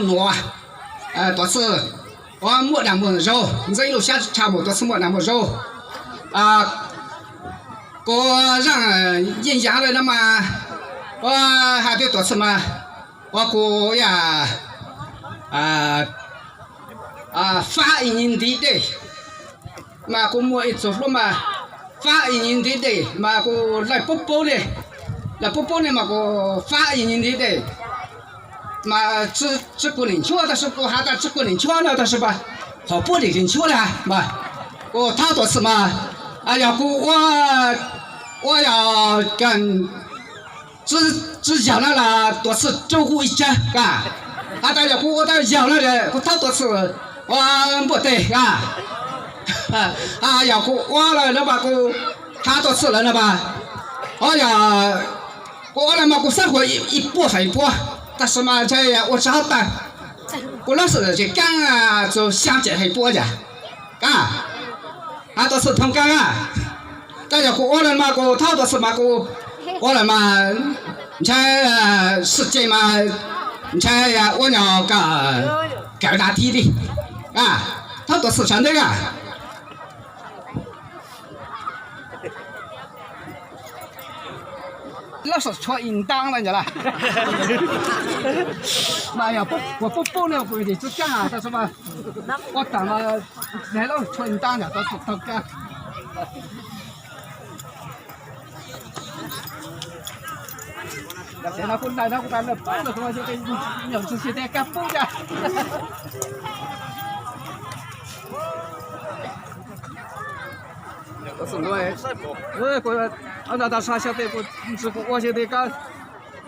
nuav, tuav txwj, ua muaj dag muaj zug, ntxeeb lub sab tshaj mus tuav txwj muaj dag muaj zug. Kuv zaaj yeej yam le no mas, ua has twb tuav txwj mas, ua kuv yam fab ib nyuag ntiv dej, mas kuv muaj ib txug hlub mas fab ib nyuag ntiv dej mas kuv laij pub pub ne, laij pub pub ne mas kuv fab ib nyuag ntiv dej. Mas tsi kuj nim nchuav tab sis kuv has tas tsi kuj nim nchuav no tab sis mas qhov puab nim nchuav na mas kuv thaub tuav txwj mas, yog kuv ua, ua yog tsi yog no los tuav txwj rua kuv ib tsag ka. Has tas yog kuv ua tau yog no kuv thaub tuav txwj ua npuaj teg ka. Yog kuv ua lawm no mas kuv thaub tuav txwj lawm no mas, o yog kuv ua lawm mas kuv xav huam ib puab feem puab, tab sis mas ntshai ua tsi haub tawg. Kuv lub xwm tseem kaab txug xyaa caum feem puab yam ka. Thaub tuav txwj thoob kaab a. Tab yog kuv ua lawm mas kuv thaub tuav txwj mas kuv ua lawm mas ntshai xwm tseem mas ntshai ua nyuag kawm dav thib li. Thaub tuav txwj tshav nteb a. Lub xwm tshuav ib ntaab lawm ntag las. Mas yog kuv pub pub ne kuv tsis kaab tab sis mas ua taag mas lub tshuav ib ntaab ntag tau tau kaab. Yog tsev no kuj ntais no kuj tas lawm pub lawm, nyuam tsis tsis tau kaab pub ca. Kuv, o, tas sa xyov tes kuv ntsis kuv ua xyov tes koj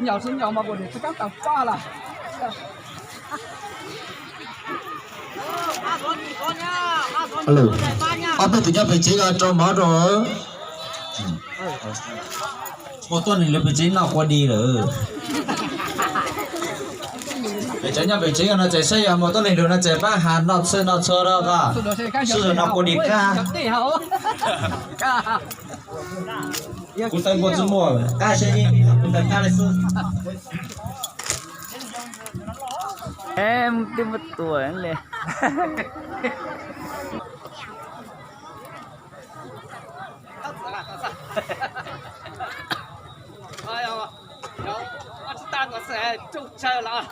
nyom tsis nyom mas kuv nim tsis kaab tawm paj lawm. Ob peb tug nyob pem tsev ko rau mov rau. Muaj tuab neeg lug pem tsev noj kua dig lawm. Pem cov nyob pem tsev ko no txawm saib yog muaj tuab neeg lug no txawm paab has noj txhij noj txhua rau ko. Sib zug noj kua dig qab. Kuv tau muaj tsis muaj qab seb kuv tau qab le xwb. Twb muab tua le. Ua tsaug lawm.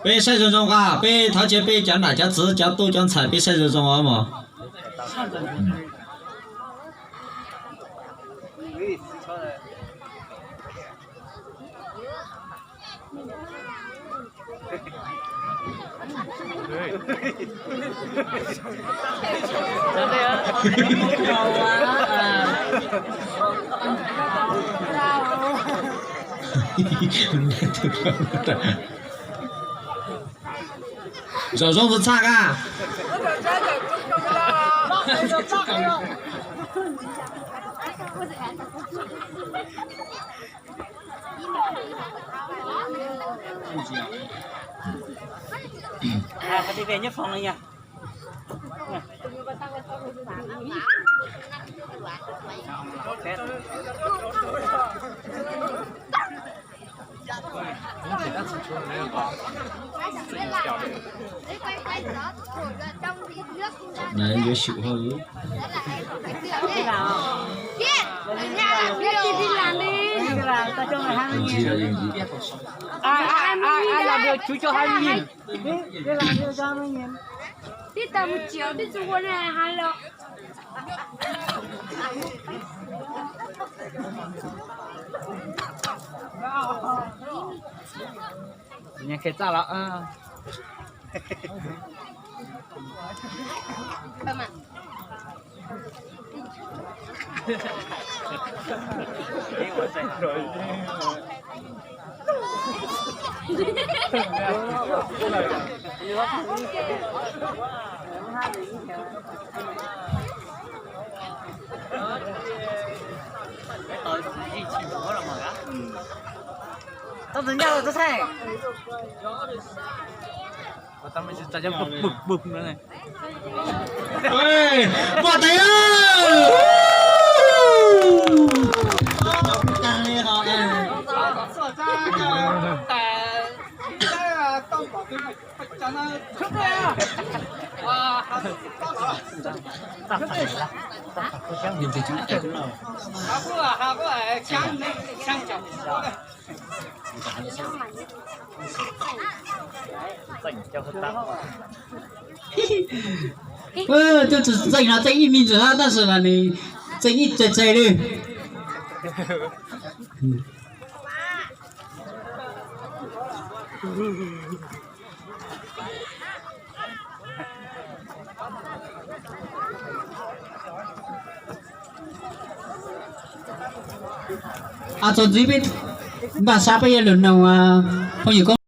Peb saib zoo zoo ko, peb thov caw peb cov nam cov txwv cov tub cov ntxhais peb saib zoo zoo os mog. Zaum zoo txhaj txhaj ka. Tib tag mus tsis tib tug ua ne ha los. Nyag khe txaj los. Tau tus ncauj tau txhais. Tau me tsis tau cov pwg pwg pwg no ne. Ê, Muaj Tais Lawj! Tus txeem no txeem ib me ntsis na, tab sis mas nws txeem ib txhais txhais li. Txuas ntxiv peb npaj sab peb yuav lug noog phooj ywg Koob.